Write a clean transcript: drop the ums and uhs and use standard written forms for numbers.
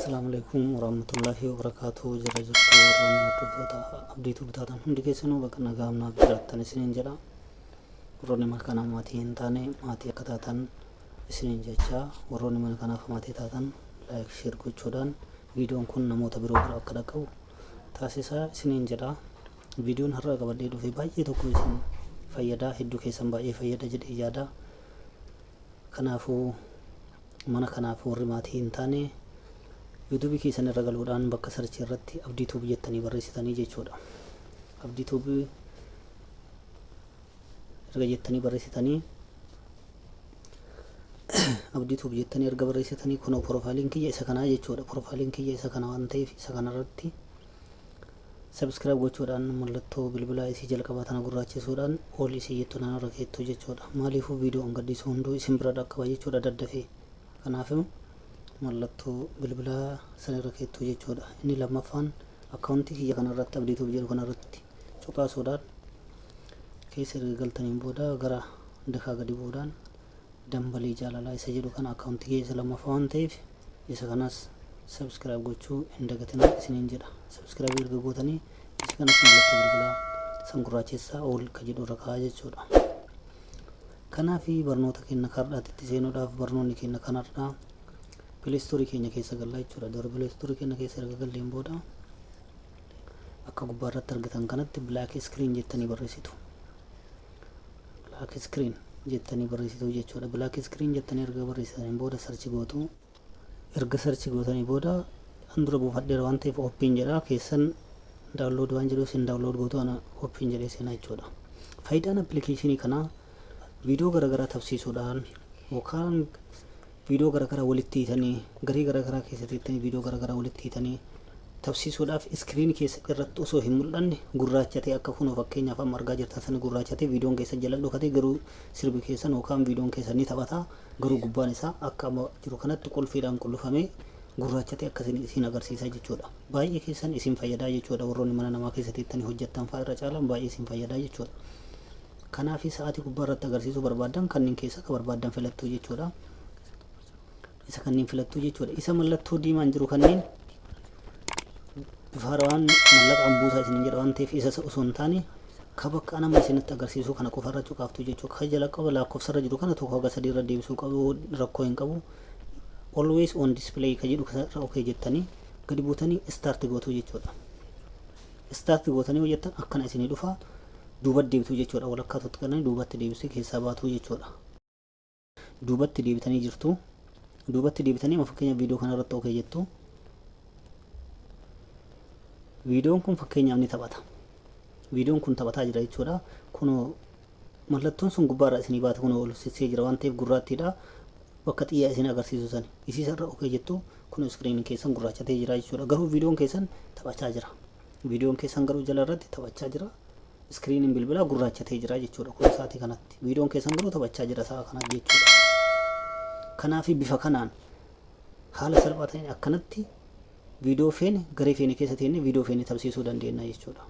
Assalaamu alaikum warahmatullaahi wabarakaatuh. Jira jirtu warroonni hordoftoota Abdii Tube taatan hundi keessanuu bakka nagaa amnaaf jiraattan isiniin jedha. Warroonni mana kanaa maatii hin taane maatii akka taatan isiniin jecha, warroonni mana kanaaf maatii taatan like, share gochuudhaan viidiyoon kun namoota biroo bira akka dhaqqabu taasisaa isiniin jedha. Viidiyoon har'a qabadhee dhufe baay'ee tokko isin fayyada, hedduu keessan baay'ee fayyada jedhee yaada. Kanaafuu mana kanaaf warri maatii hin taane YouTube keessan irra galuudhaan bakka search irratti Abdii Tube jettanii barreessitanii jechuudha. Abdii Tube erga jettanii barreessitanii, Abdii Tube jettanii erga barreessitanii, kunoo profaayiliin kiyya isa kanaa jechuudha. Profaayiliin kiyya isa kana waan ta'eef isa kanarratti subscribe gochuudhaan mallattoo bilbilaa isii jalqabaa tana gurraachisuudhaan all isii jettu nanarra keettu jechuudha. Maaliifuu viidiyoo an gadhiisu hunduu isin bira dhaqqaba jechuudha daddafee. Kanaafuu mallattoo bilbilaa sanirra keettu jechuudha. Inni lammaffaan akkaawuntii kiyya kanarratti, Abdii Tube jedhu kanarratti cuqaasuudhaan keessa erga galtaniin booda gara dakaa gadi bu'uudhaan Dambalii Jaalalaa isa jedhu kana, akkaawuntii kiyya isa lammaffaa waan ta'eef, isa kanas subscribe gochuu hin dagatinaa isiniin jedha. Subscribe erga gootanii isa kanas mallattoo bilbilaa san gurraachessaa all ka jedhu irra kaa'aa jechuudha. Kanaafi barnoota keenya kardhaatti seenuudhaaf, barnoonni keenya kanarraa Play Store keenya keessa gallaa jechuudha. Dura Play Store keenya keessa erga galleen booda akka gubbaa irratti argitan kanatti black screen jettanii barreessitu. Black screen jettanii barreessitu jechuudha. Black screen jettanii erga barreessitanii booda search gootu. Erga search gootanii booda, an dura buufadheera waan ta'eef open jedha. Keessan download waan jedhu isin download gootu, ana open jedhee seenaa jechuudha. Faayidaan appilikeeshinii kanaa viidiyoo garaagaraa tapsiisuudhaan yookaan viidiyoo garaagaraa walitti hiitanii, garee garaagaraa keessatti hiitanii, viidiyoo garaagaraa walitti hiitanii tapsiisuudhaaf iskiriinii keessa irratti osoo hin mul'anne gurraachatee, akka kunoo fakkeenyaaf amma argaa jirtan sana gurraachatee, viidiyoon keessa jala dhokatee, garuu sirbi keessan yookaan viidiyoon keessan ni taphata, garuu gubbaan isaa akka amma jiru kanatti qulfiidhaan qullufamee gurraachatee akka isin agarsiisaa jechuudha. Baay'ee keessan isin fayyadaa jechuudha. Warroonni mana namaa keessatti hiittanii hojjettan fa'aa irra caalaan baay'ee isin fayyadaa jechuudha. Kanaaf sa'aatii gubbaa irratti agarsiisuu barbaadan kanneen keessa akka barbaadan filattuu jechuudha. Isa kanneen filattuu jechuudha. Isa mallattoo diimaan jiru kanneen bifa haaraan mallaqaan buusaa isin jedha waan ta'eef, isa osoo hin taane ka bakka nama isinitti agarsiisuu kana qofa irra cuqaaftu jechuudha. Ka jala qaba lakkoofsarra jiru kana 1 haga 3 irra deebisuu qabu, rakkoo hin qabu. Always on display ka jedhu irra okay jettanii gadi buutanii start gootuu jechuudha. Start gootanii hojjettan akkana isinii dhufa, duubatti deebituu jechuudha. Walakkaa tuttuqanii duubatti deebisee keessaa baatuu jechuudha. Duubatti deebitanii jirtu. Duubatti deebitanii amma fakkeenya viidiyoo kana irratti okay jettu. Viidiyoon kun fakkeenyaaf ni taphata. Viidiyoon kun taphataa jira jechuudha. Kunoo mallattoon sun gubbaarra isinii baate, kunoo ol sissee jira waan ta'eef gurraattiidha. Bakka xiyyaa isin agarsiisu sani. Isiisa irra okay jettu, kun iskiriiniin keessan gurraachatee jira jechuudha. Garuu viidiyoon keessan taphachaa jira. Viidiyoon keessan garuu jala irratti taphachaa jira. Iskiriiniin bilbilaa gurraachatee jira jechuudha. Kun sa'aatii kanatti. Viidiyoon keessan garuu taphachaa jira sa'a kanatti jechuudha. Kanaaf bifa kanaan haala salphaa ta'een akkanatti viidiyoo feene garee feene keessa teennee viidiyoo feene tapsiisuu dandeenya jechuudha.